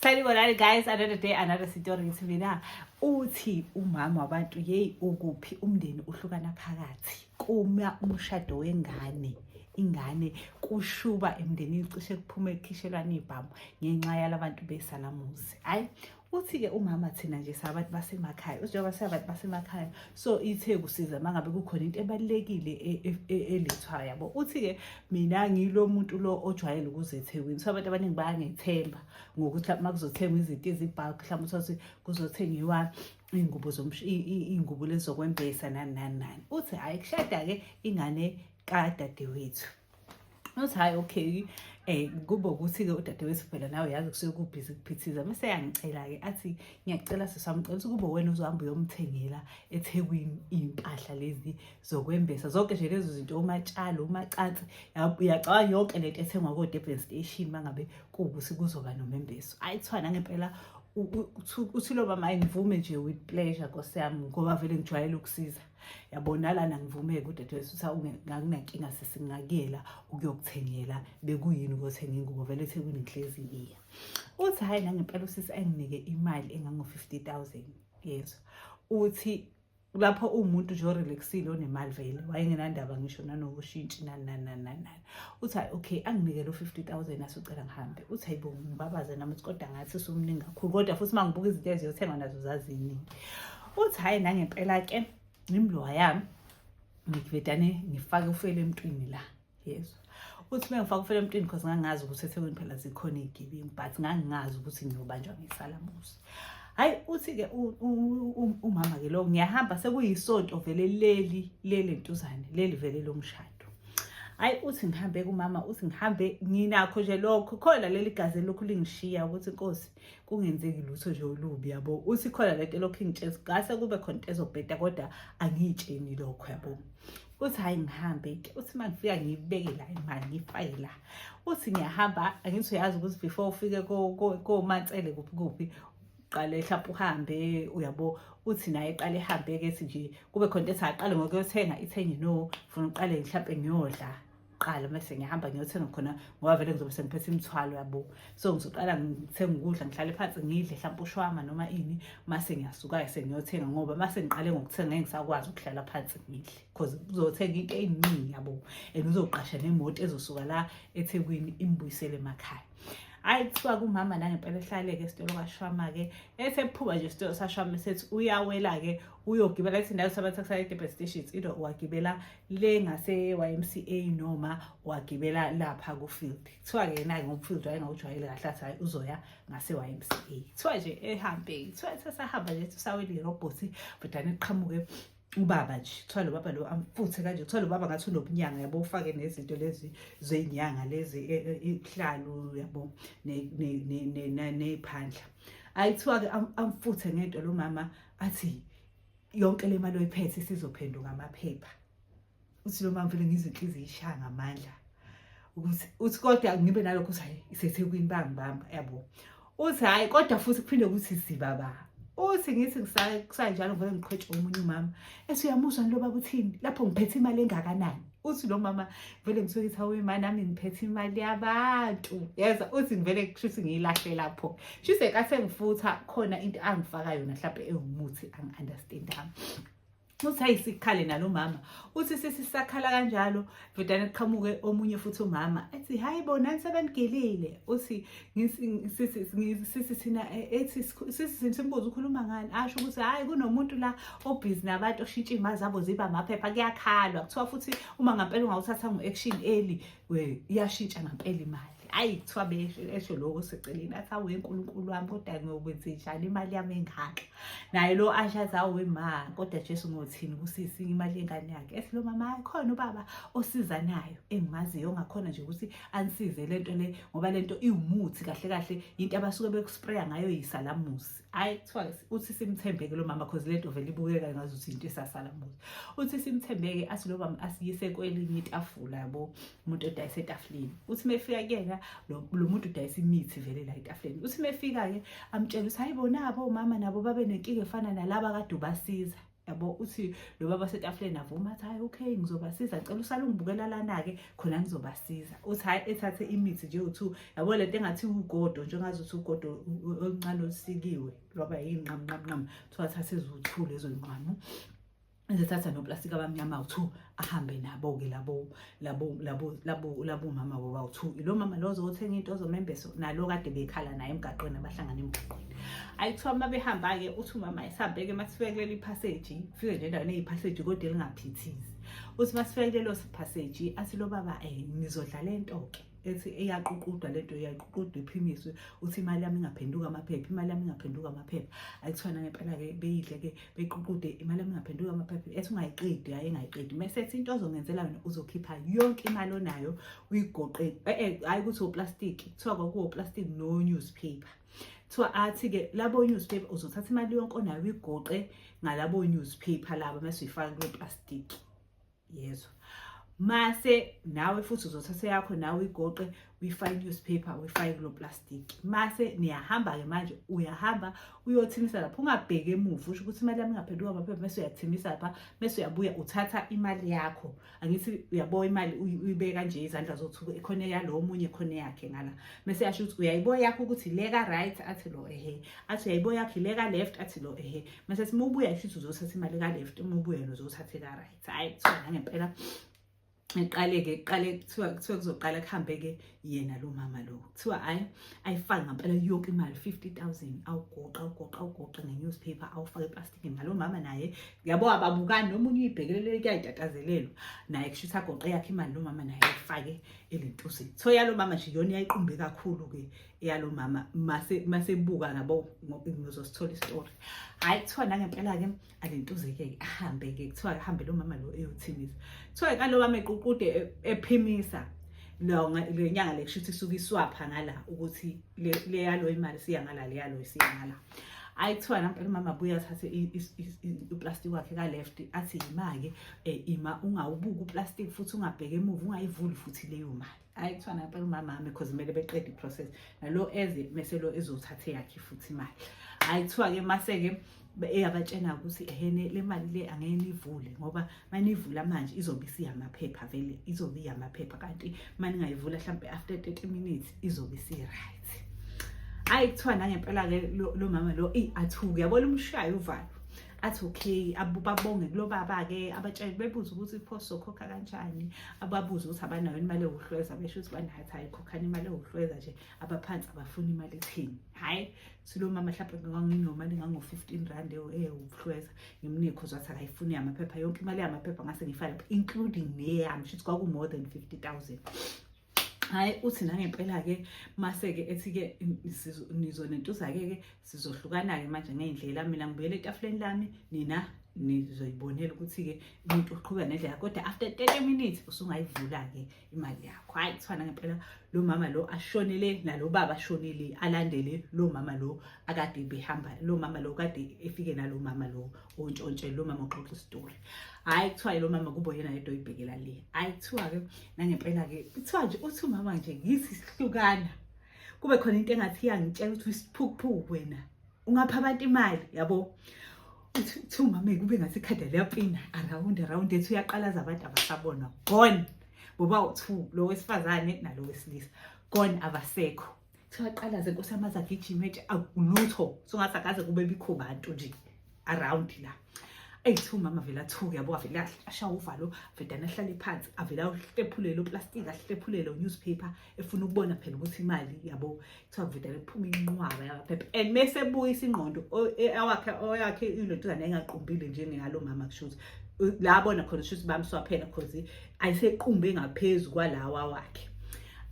Sanibonani guys, another day, another story. Ngithi mina uthi umama wabantu yeyi ukuphi umndeni uhlukana phakathi kuma umshado wengane ingane kushuba emndenini cishe kuphume kukhishelwana ibhamu ngenxa yalabantu besalamuzi. Hayi, uthi-ke umama thina nje sabantu basemakhaya, uthi njengoba sabantu basemakhaya so ithe kusiza uma ngabe kukhona into ebalulekile elethwayo yabo. Uthi-ke mina ngilo muntu lo ojwayele ukuza eThekwini, so abantu abaningi bayangethemba ngokuthi uma kuzothengwa izinto ezibhalk, mhlawumbe uthole ukuthi kuzothengiwa iy'ngubo iy'ngubo lezi zokwembesa nani nani nani. Uthi hhayi, kushada-ke ingane kadadewethu. Uthi hhayi, okay, kube ukuthi-ke udadewethu phela nawe yazi kusuke kubhizi kuphithiza, mese yangicela-ke athi ngiyacela sisi wami, ngicela ukuthi kube wena uzohamba uyomthengela eThekwini iy'mpahla lezi zokwembesa zonke nje lezo zinto, umatshalo, umacansi, uyacabanga yonke lento ethengwa ko-Durban Station uma ngabe kuwukuthi kuzoba nomembeso. Hhayi, kuthiwa nangempela uthi lo mama ngivume nje with pleasure nkosi yami, ngoba vele ngijwayele ukusiza yabo. Nalana ngivume-ke udadewethu uthi akunankinga sisi, ngingakuyela ukuyokuthengela, bekuyini ukuyothenga ingubo vele eThekwini ngihlezi ngiya. Uthi hhayi, nangempela usisi enginike imali engango-50,000 yezwa. Uthi lapho uwumuntu nje orelaxile onemali vele wayengenandaba ngisho nanokushintshi nani nani nani nani nani. Uthi hhayi, okay, anginike lo 50,000 asucela ngihambe. Uthi hayi bo, ngibabaze nami ukuthi kodwa ngathi usumningi kakhulu, kodwa futhi uma ngibuka izinto eziyothengwa nazo zaziningi. Uthi hhayi, nangempela-ke ngimlowa yami ngivedane ngifake ufele emntwini la yezwa. Uthi uma ngifaka ufele emntwini, because ngangazi ukuthi eThekwini phela zikhona iy'gebengu, but ngangingazi ukuthi ngiyobanjwa ngesalamusi. Hhayi, uthi-ke umama-ke lo ngiyahamba sekuyisonto vele leli leli ntuzane leli vele lomshado. Hhayi, uthi ngihambe kumama, uthi ngihambe nginakho nje lokho khona leli gazi elokhu lingishiya ukuthi inkosi kungenzeki lutho nje olubi yabo. Uthi khona lento elokhu ingitshela ngase kube khona into ezobheda, kodwa angiyitsheni lokho yabo. Uthi hhayi, ngihambe-ke. Uthi uma ngifika ngiyibeke la imali, ngiyifake la. Uthi ngiyahamba, angithi uyazi ukuthi before ufike koMansele kuphi kuphi uqale mhlawumbe uhambe uyabo. Uthi naye eqale ehambe-ke, ethi nje kube khona into ethi aqale ngokuyothenga ithenge, no funa uqale mhlawumbe ngiyodla qala mase ngiyahamba ngiyothenga khona, ngoba vele ngizobe sengiphethe imithwalo yabo. So ngizoqala ngithenga ukudla, ngihlale phansi ngidle mhlawumbe ushwama noma ini, mase ngiyasuka-ke sengiyothenga, ngoba mase ngiqale ngokuthenga ngeke ngisakwazi ukuhlala phansi ngidle, because uzothenga into ey'ningi yabo and uzoqasha nemoto ezosuka la eThekwini imbuyisele emakhaya. Hhayi, kuthiwa kumama nangempela ehlaleke esitolo kashwama-ke, ethe ephuma nje esitolo sashwama esethi uyawela-ke uyogibela ethi indawo sabathakusa e-Durban Station, either wagibela le ngase-YMCA noma wagibela lapha ku-field. Kuthiwa-ke yena-ke ngoba ufield wayengawujwayele kahle, athi hhayi, uzoya ngase-YMCA. Kuthiwa nje ehambe, kuthiwa sesahamba nje usawela irobhothi vedane kuqhamuke ubaba nje. Kuthiwa lo baba lo amfuthe kanje, kuthiwa lo baba ngathi unobunyanga yabo, ufake nezinto lezi zey'nyanga lezi ihlalu yabo ney'phandla. Hhayi, kuthiwa-ke amfuthe ngento lo mama, athi yonke le mali oyiphethe isizophenduka amaphepha. Uthi lo mama vele ngizwe inhliziyo ishaya ngamandla ukuthi uthi kodwa ngibe nalokho ukuthi hayi, iseThekwini bangibamba yabo. Uthi hhayi, kodwa futhi kuphinde kuthi sibaba. Uthi ngithi kusanjalo ngivele ngiqhwetshwe omunye umama ethi uyamuzwa lo baba uthini lapho ngiphethe imali engakanani. Uthi lo mama vele ngisuke ngithi hawu imali nami ngiphethe imali yabantu yeza. Uthi ngivele kushuthi ngiyilahle lapho, shuthi nkathi engifutha khona into angifaka yona mhlawumbe ewumuthi angi-understandanga. Uthi hayi, sikhale nalo mama. Uthi sesisakhala kanjalo vedane kuqhamuke omunye futhi umama ethi hayi bo, nani sebenigilile. Uthi sithi thina ethi sithi simbuza ukhuluma ngani, asho ukuthi hayi, kunomuntu la obhizi nabantu oshintsha iy'mali zabo ziba amaphepha, kuyakhalwa. Kuthiwa futhi uma ngampela ungawuthatha ngo-action early iyashintsha ngampela imali. Hhayi, kuthiwa esho lokho seceleni athi awu nkulunkulu wami, kodwa ngiyokwenze njani imali yami engaka? Naye lo asho athi awu ma, kodwa Jesu ngothini kusisi imali yengane yakhe? Ethi lo mama hayi, khona ubaba osizanayo engimaziyo ongakhona nje ukuthi anisize lento le, ngoba lento iwumuthi kahle kahle, into abasuke bekuspraya ngayo yisalamusi. Hhayi, kuthiwa uthi simthembeke lo mama, cause lento vele ibukeka ngazuthi into esasalamusi. Uthi simthembeke, athi lo mama asiyise kwelinye itafula yabo, umuntu odayisa etafuleni. Uthi mefika kuyena lo muntu udayisa imithi vele la etafuleni, uthi mefika-ke amtshela ukuthi hayi bo, nabo omama nabo babe nenkinga efana nalaba kade ubasiza. Yabo, uthi lo baba setafuleni avuma, athi, "Hayi, okay, ngizobasiza, ngicela usale ungibukela lana-ke khona ngizobasiza." Uthi hhayi, ethathe imithi nje u-two, yabo, lento engathi ugodo nje, ongazuthi ugodo oluncane olusikiwe lwaba yinqamu nqamu nqamu. Kuthiwa athathe eziwu-two lezo y'nqamu, ezithatha noplastiki abamnyama awu-two, ahambe nabo-ke labo mama bobawu-two, ilo mama lo ozothenga into ozomembeso nalo kade bekhala naye emgaqweni, abahlangana emgaqweni. Ayi, kuthiwa uma behamba-ke, uthi umama esihambe-ke, masifike kuleli phaseji, fike nje endaweni eyiphaseji kodwa elingaphithizi. Uthi masifike kulelo phaseji, athi lo baba, "Nizodla le nto-ke," ethi iyaququdwa lento, iyaququdwa iphimiswe. Uthi, "Imali yami ingaphenduka amaphepha, imali yami ingaphenduka amaphepha." Ayithiwa ngempela-ke beyidle-ke, beququde, imali yami ingaphenduka amaphepha. Ethi, "Ungayiqedi." Hhayi, engayiqedi. Mese ethi, "Into ozongenzela yona, uzokhipha yonke imali onayo uyigoqe." Hhayi ukuthi oplastiki, kuthiwa kwakuwoplastiki no-newspaper. Kuthiwa athi-ke labo newspaper, uzothatha imali yonke onayo uyigoqe ngalabo newspaper laba, mase uyifaka kulo plastiki, yezwa? Mase nawe futhi uzothatha yakho nawe uyigoqe, uyifake newspaper, uyifake kulo plastic. Mase niyahamba-ke manje, uyahamba uyothimisa lapho, ungabheki emuva. Usho ukuthi imali yami ingaphenduka amaphepha. Mase uyathimisa lapha, mase uyabuya uthatha imali yakho. Angithi uyabo, imali uyibeka nje izandla zothuka, ikhona yalo omunye, khona yakhe ngala. Mase yasho ukuthi, "Uyayibo yakho ukuthi le ka right?" Athi lo, "Ehe." Athi, "Uyayibo yakho ile ka left?" Athi lo, "Ehe." Mase sithi, "Uma ubuya shuthi uzothatha imali ka left, uma ubuya uzothatha ka right." Hayi, kuthiwa nangempela eqale-ke, kuqale, kuthiwa kuzoqala kuhambe-ke yena lo mama lo. Kuthiwa hhayi, ayifake ngampela yonke imali, 50,000, awugoqa, awugoqa, awugoqa nge-newspaper, awufake eplastikini. Nalo mama naye, yabo, ababukani, nomunye uyibhekelele, kuyayitatazelelwa naye, kusho ukuthi agoqe yakhe imali lo mama naye, ayifake elentuzeni. Kuthiwa yalo mama nje iyona iyayiqumbe kakhulu-ke eyalo mama, mase masebuka ngabo, ngizosithola isitori. Hhayi, kuthiwa nangempela-ke alentuze-ke, ahambe-ke. Kuthiwa ahambe lo mama lo eyothimisa. Kuthiwa kalo mama eququde ephimisa le nyanga le, kusho ukuthi isuke iswapha ngala, ukuthi le yalo imali siya ngala, le yalo isiya ngala. Hayi, kuthiwa nampela umama abuye athathe uplastic wakhe ka-left, athi, "Ima-ke, ima, ungawubuki uplastic futhi ungabheki emuva, ungayivuli futhi leyo mali." Hayi, kuthiwa nampela umama ame, because kumele beqede i-process nalo eze, mese lo ezothatha eyakhe futhi imali. Hhayi, kuthiwa-ke mase-ke eyabatshena ukuthi, "Ehene, le mali le angeke nivule, ngoba manivula manje izobe isiyamaphepha vele, izobe iyamaphepha, kanti maningayivula mhlampe after 30 minutes izobe isi-right." Hhayi, kuthiwa nangempela-ke lo mama lo eyi athuke, yabona, umshayo uvalo, athi okay, babonge kulo baba-ke, abatshele, bebuze ukuthi pho sizokhokha kanjani, ababuze ukuthi abanayo imali ewuhlweza, besho ukuthi banayo. Athi, "Hhayi, khokhani imali ewuhlweza nje, abaphansi abafuni imali ethini." Hhayi, silo mama mhlawumbe nganginomali ngango-R15 ewuhlweza, ngimnike, cause wathi akayifuni yamaphepha, yonke imali yamaphepha ngase ngiyifake lapha, including neyami, shuthi kwaku-more than 50,000. Hhayi, uthi nangempela-ke mase-ke ethi-ke, "Nizonentuza-ke ke, sizohlukana-ke manje ngey'ndlela, mina ngibuyele etafuleni lami, nina nizoyibonela ukuthi-ke umuntu uqhubeka nendlela, kodwa after 30 minutes usungayivula-ke imali yakho." Hhayi, kuthiwa nangempela lo mama lo ashonele nalo baba ashonele, alandele lo mama lo akade behamba, lo mama lo kade efike nalo mama lo ontshontshele, lo mama oxoxa isitori. Hhayi, kuthiwa lo mama kubo yena yedwa oyibhekela le. Hhayi, kuthiwa-ke nangempela-ke, kuthiwa nje uthi umama nje, "Ngithi sihlukana, kube khona into engathi iyangitshela ukuthi uyisiphukuphuku wena, ungapha abantu imali, yabo." Uthi umama kube ngathi ikhanda liyapina around around, ethi uyaqalaza, abantu abasabonwa, gone boba u-two, lo wesifazane nalo wesilisa, gone, abasekho. Kuthiwa qalaze, nkosi yami, aze agijime etshe, akulutho, songathi akaze kube bikho bantu nje around la. Eyi, kuthiwa umama vele athuke, yabo, avele ashaye uvalo, avedane ahlale phansi, avele ahlephulele uplastiki, ahlephulele newspaper, efuna ukubona phela ukuthi imali, yabo. Kuthiwa kuvedane kuphume inqwaba yamaphepha, and mese ebuyisa ingqondo, awakhe oyakhe ilentuzana engaqumbile njengeyalo mama, kusho ukuthi la abona khona, kusho ukuthi bamswaphela, cause ayisequmbe ngaphezu kwalawa wakhe.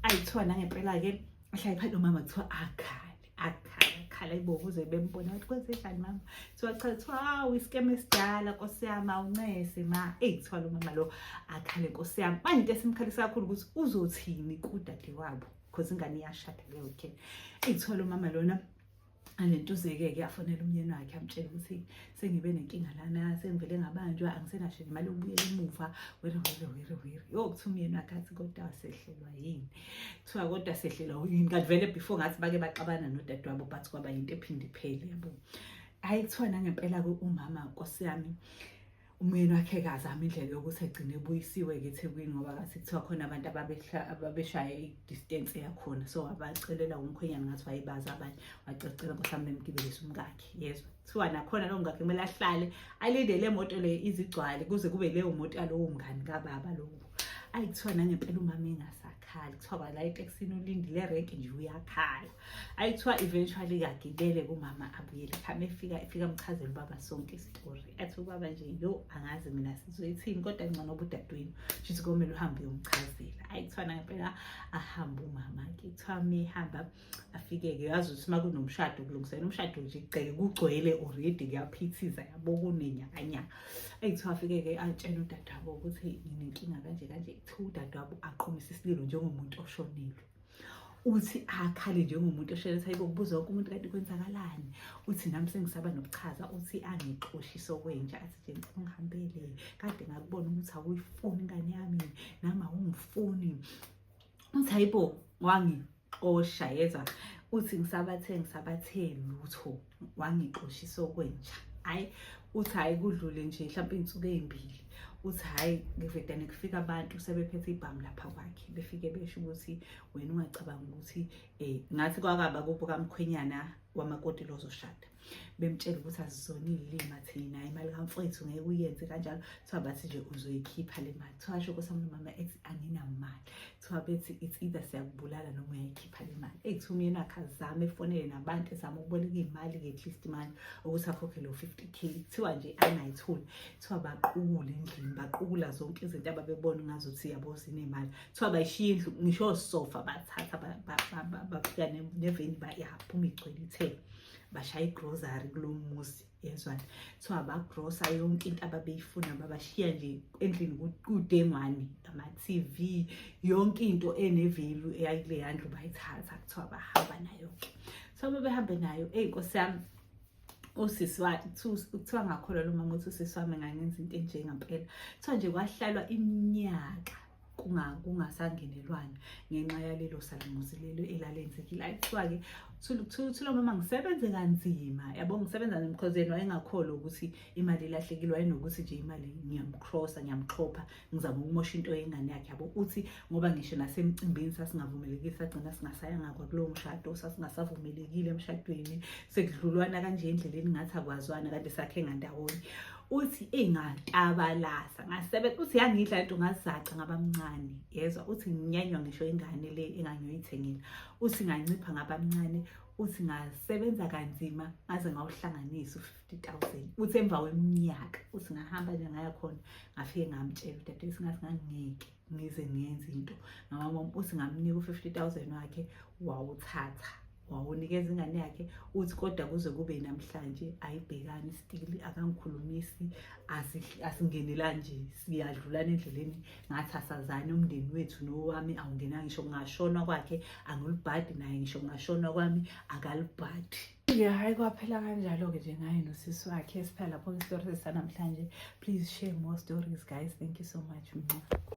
Ayithiwa nangempela-ke ahlale phansi lo mama, kuthiwa akhale, akhale, akhale, ayibo, kuze bembona ukuthi kwenzenjani mama. Kuthiwa cha, kuthiwa, "Hawu, iskeme esidala, nkosi yami, awuncese ma." Eyi, kuthiwa lo mama lo akhale, nkosi yami. Manje into esimkhalisa kakhulu ukuthi uzothini kudadewabo, because ingane iyashada leyo weekend. Eyi, kuthiwa lo mama lona alentuzeke-ke, afonele umyeni wakhe, amtshele ukuthi, "Sengibe nenkinga lana, sengivele ngabanjwa, angisenasho imali yokubuyela emuva, were were were were." Yo, kuthiwa umyeni wakhe athi, "Kodwa sehlelwa yini?" Kuthiwa, "Kodwa sehlelwa yini?" Kanti vele before ngathi bake baxabana nodadewabo, but kwaba yinto ephinde iphele, yabo. Hhayi, kuthiwa nangempela-ke umama, nkosi yami, umyeni wakhe kazama indlela yokuthi egcine ebuyisiwe-ke eThekwini, ngoba kathi kuthiwa khona abantu ababeshaya i-distance yakhona, so wabacelela umkhwenyana, ngathi wayebazi abanye, wacela nkosi yami bemgibelise umkakhe, yezwa. Kuthiwa nakhona lowo mkakhe kumele ahlale alinde le moto le izigcwale kuze kube leyo moto yalowo mngani kababa lowo. Ayi, kuthiwa nangempela umama engasakhali, kuthiwa kwala etekisini ulindile erenki nje uyakhala. Ayi, kuthiwa eventually kagibele kumama abuyele ekhaya. Efika efika amchazele ubaba sonke isitori, athi ubaba nje, yo, angazi mina sizoyithini, kodwa ngcono obudadewenu, shuthi komele uhambe uyomchazela. Ayi, kuthiwa nangempela ahambe umama-ke. Kuthiwa mehamba afike-ke, yazi ukuthi uma kunomshado kulungisela umshado nje igceke kugcwele already, kuyaphithiza, yabo, kunenyakanyaka. Eyi, kuthiwa afike-ke atshele udadewabo ukuthi nginenkinga kanje kanje. Kuthiwa udadewabo aqhumise isililo njengomuntu oshonelwe, uthi akhale njengomuntu oshonelwe, athi hayibo, kubuza wonke umuntu kanti kwenzakalani. Uthi nami sengisaba nokuchaza, uthi angixoshise okwenja, athi nje ngicela ungihambele, kade ngakubona ukuthi awuyifuni ingane yami, nami awungifuni. Uthi hayibo, wangixosha, yezwa. Uthi ngisabathe ngisabathe lutho, wangixoshisa okwenja. Hhayi, uthi hhayi, kudlule nje mhlawumpe iy'nsuku ey'mbili, uthi hhayi, ngivedane kufika abantu sebephethe ibhamu lapha kwakhe, befike besho ukuthi wena ungacabanga ukuthi ngathi kwakaba kubo kamkhwenyana wamakoti lozoshada, bemtshela ukuthi asizona iy'lima thina, imali kamfowethu ngeke uyenze kanjalo. Kuthiwa bathi nje uzoyikhipha le mali. Kuthiwa asho nkosi mama ethi anginamali. Kuthiwa bethi it's either siyakubulala noma uyayikhipha le mali. Eyi, kuthiwa umyeni wakhe azame efonele nabantu, ezama ukuboleka iy'mali-ke at least imali ukuthi akhokhe lo 50K. Kuthiwa nje angayitholi. Kuthiwa baqukula endlini, baqukula zonke izinto ababebona ngazuthi yabo zinemali. Kuthiwa bayishiya indlu, ngisho osofa bathatha, bafika neveni yaphuma igcwele ithele, bashaya igrosari kulo muzi, yezwana. Kuthiwa bagrosa yonke into ababeyifuna, babashiya nje endlini kudengwane, ama-TV, yonke into ene-value eyayikuleya ndlu bayithatha. Kuthiwa bahamba nayo-ke. Kuthiwa babehambe nayo, eyi nkosi yami, usisi kuthiwa ngakholwa lo mama ukuthi usisi wami engangenza into enjengampela. Kuthiwa nje kwahlalwa iminyaka kungasangenelwana ngenxa yalelo salamuzi lelo elalenzekile. Ayi, kuthiwa-ke kuthiwa mama ngisebenze kanzima, yabo, ngisebenza nzima, because yena wayengakholwa ukuthi imali ilahlekile, wayenokuthi nje imali ngiyamcrossa, ngiyamxhopha, ngizama ukumosha into yengane yakhe, yabo. Uthi ngoba ngisho nasemcimbini sasingavumelekile, sagcina singasayanga kwakulowo mshado, sasingasavumelekile emshadweni, sekudlulwana kanje endleleni ngathi akwazwana kanti sakhe ngandawonye. Uthi engatabalasa ngasebenza, uthi yangidla lento, ngazaca ngaba mncane, yezwa. Uthi nginyanywa ngisho ingane le engangiyoyithengela. Uthi ngancipha ngaba mncane. Uthi ngasebenza kanzima ngaze ngawuhlanganisa u-50 000. Uthi emva kweminyaka, uthi ngahamba nje ngaya khona, ngafike ngamtshela udadewethu, ngathi ngangingeke ngize ngiyenze into ngamama. Uthi ngamnika u-50 000 wakhe, wawuthatha wawunikeza ingane yakhe. Uthi kodwa kuze kube namhlanje ayibhekani still, akangikhulumisi, asingenelani nje, siyadlulana endleleni ngathi asazani. Umndeni wethu nowami awungenanga, ngisho kungashonwa kwakhe angilubhadi naye, ngisho kungashonwa kwami akalubhadi. Ya, hayi, kwaphela kanjalo-ke nje ngaye nosisi wakhe. Siphela lapho isitori sanamhlanje. Please share more stories, guys. Thank you so much. Mwah.